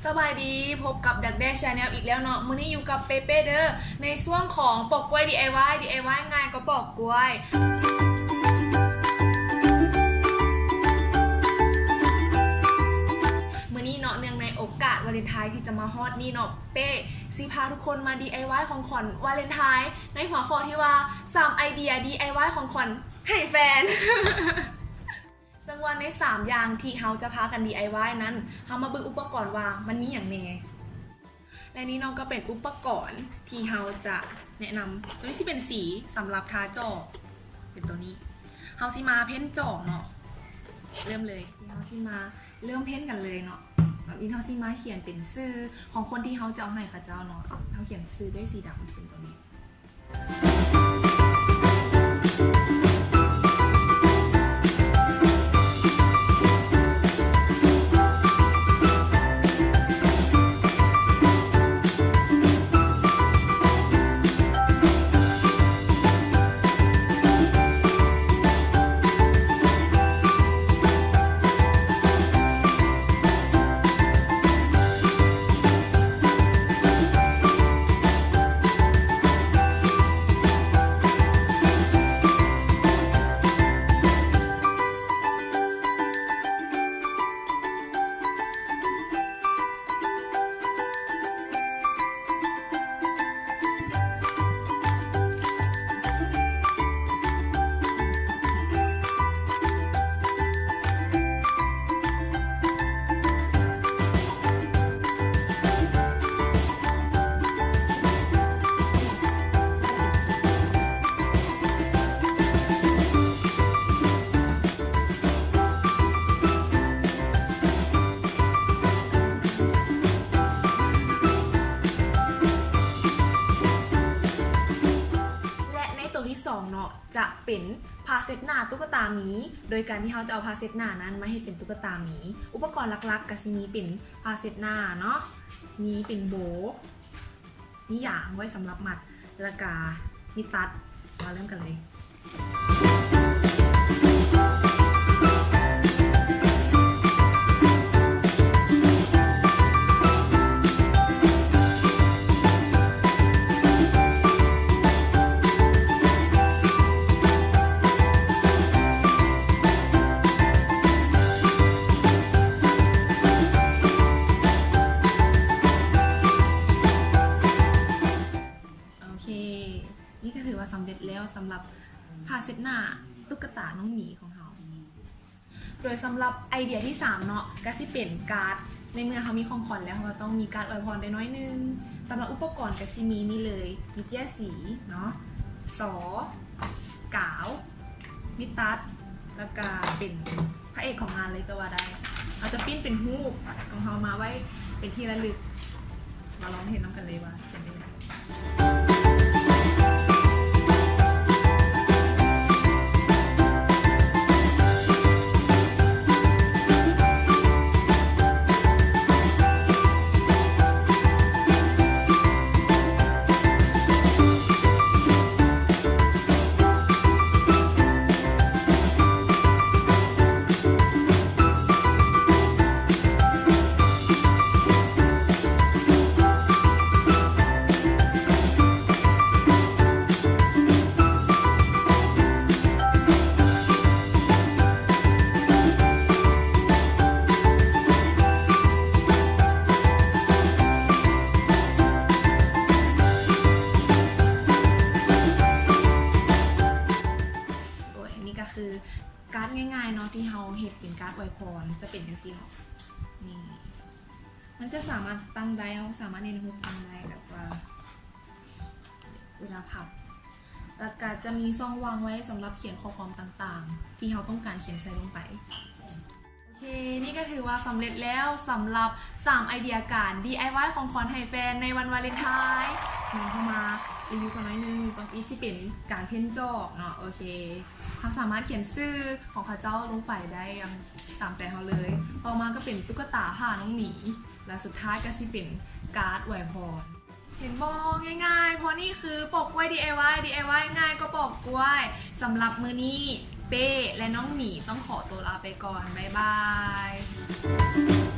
ສະບາຍດີ ພົບກັບດັກແດ້ Channel ອີກແລ້ວເນາະ. ມື້ນີ້ຢູ່ກັບເປເປ້ເດີ ໃນຊ່ວງຂອງປອກກ້ວຍ ດີໄອວາຍ ດີໄອວາຍງ່າຍກວ່າປອກກ້ວຍ. ມື້ນີ້ເນາະ ເນື່ອງໃນໂອກາດວາເລັນທາຍທີ່ຈະມາຮອດນີ້ເນາະ ເປ້ຊິພາທຸກຄົນມາ ດີໄອວາຍ ຂອງຂວັນວາເລັນທາຍ ໃນຫົວຂໍ້ທີ່ວ່າ ສາມໄອເດຍ ດີໄອວາຍ ຂອງຂວັນໃຫ້ແຟນ. ເຊິ່ງວ່າໃນສາມຢ່າງທີ່ເຮົາຈະພາກັນ ດີໄອວາຍ ນັ້ນ ເຮົາມາເບິ່ງອຸປະກອນວ່າມັນມີຫຍັງແດ່. ແລະນີ້ເນາະ ກໍເປັນອຸປະກອນທີ່ເຮົາຈະແນະນຳ. ໂຕນີ້ຊິເປັນສີສຳລັບທາຈອກ ເປັນໂຕນີ້. ເຮົາຊິມາເພັນຈອກເນາະ. ເລີ່ມເລີຍ. ເຮົາຊິມາເລີ່ມເພັນກັນເລີຍເນາະ. ແບບນີ້ເຮົາຊິມາຂຽນເປັນຊື່ຂອງຄົນທີ່ເຮົາຈະເອົາໃຫ້ເຂົາເຈົ້າເນາະ. ເຮົາຂຽນຊື່ດ້ວຍສີດຳ ເປັນໂຕນີ້. ແລະ ໃນໂຕທີສອງເນາະ ຈະເປັນຜ້າເຊັດໜ້າຕຸກກະຕາໝີ ໂດຍການທີ່ເຮົາຈະເອົາຜ້າເຊັດໜ້ານັ້ນມາເຮັດເປັນຕຸກກະຕາໝີ. ອຸປະກອນຫຼັກໆ ກະຊິມີເປັນຜ້າເຊັດໜ້າເນາະ ມີເປັນໂບ ມີຢາງໄວ້ສຳລັບມັດ ແລ້ວກະມີດຕັດ. ມາເລີ່ມກັນເລີຍ. ໂອເຄ ນີ້ກໍຖືວ່າສຳເລັດແລ້ວສຳລັບຜ້າເຊັດໜ້າຕຸກກະຕານ້ອງໝີຂອງເຮົາ. ໂດຍສຳລັບໄອເດຍທີສາມເນາະ ກໍຊິເປັນກາດ. ໃນເມື່ອເຮົາມີຂອງຂວັນແລ້ວ ເຮົາກໍຕ້ອງມີກາດອວຍພອນໄດ້ໜ້ອຍໜຶ່ງ. ສຳລັບອຸປະກອນກໍຊິມີນີ້ເລີຍ ມີເຈ້ຍສີເນາະ ສໍ ກາວ ມີດຕັດ ແລ້ວກະເປັນພະເອກຂອງງານເລີຍກໍວ່າໄດ້. ເຮົາຈະປິ່ນເປັນຮູບຂອງເຮົາມາໄວ້ເປັນທີ່ລະລຶກ. ມາລອງເຮັດນຳກັນເລີຍວ່າຈະເປັນຈັ່ງໃດ. ໂອ້ຍ ນີ້ກໍຄືກາດງ່າຍໆເນາະ ທີ່ເຮົາເຮັດເປັນກາດອວຍພອນ ຈະເປັນຈັ່ງຊີ້ເນາະ. ນີ້ ມັນຈະສາມາດຕັ້ງໄດ້ ເຮົາສາມາດເຮັດຮູບຕັ້ງໄດ້ ແບບວ່າເວລາພັບ ແລ້ວກະຈະມີຊ່ອງວ່າງໄວ້ສຳລັບຂຽນຂໍ້ຄວາມຕ່າງໆ ທີ່ເຮົາຕ້ອງການຂຽນໃສ່ລົງໄປ. ໂອເຄ ນີ້ກໍຖືວ່າສຳເລັດແລ້ວສຳລັບສາມໄອເດຍການ ດີໄອວາຍ ຂອງຂວັນໃຫ້ແຟນໃນວັນວາເລັນທາຍ. ນ້ອງເຂົ້າມາຣີວິວກ່ອນໜ້ອຍໜຶ່ງ ຕໍ່ໄປຊິເປັນການເພັນຈອກເນາະ. ໂອເຄ ເຮົາສາມາດຂຽນຊື່ຂອງເຂົາເຈົ້າລົງໄປໄດ້ຢ່າງຕາມໃຈເຮົາເລີຍ. ຕໍ່ມາກໍເປັນຕຸກກະຕາຜ້ານ້ອງໝີ ແລະ ສຸດທ້າຍກໍຊິເປັນກາດອວຍພອນ. ເຫັນບໍ່? ງ່າຍໆ ເພາະນີ້ຄືປອກກ້ວຍ ດີໄອວາຍ ດີໄອວາຍ ງ່າຍກວ່າປອກກ້ວຍ. ສຳລັບມື້ນີ້ ເປ້ ແລະ ນ້ອງໝີ ຕ້ອງຂໍຕົວລາໄປກ່ອນ. ບາຍບາຍ.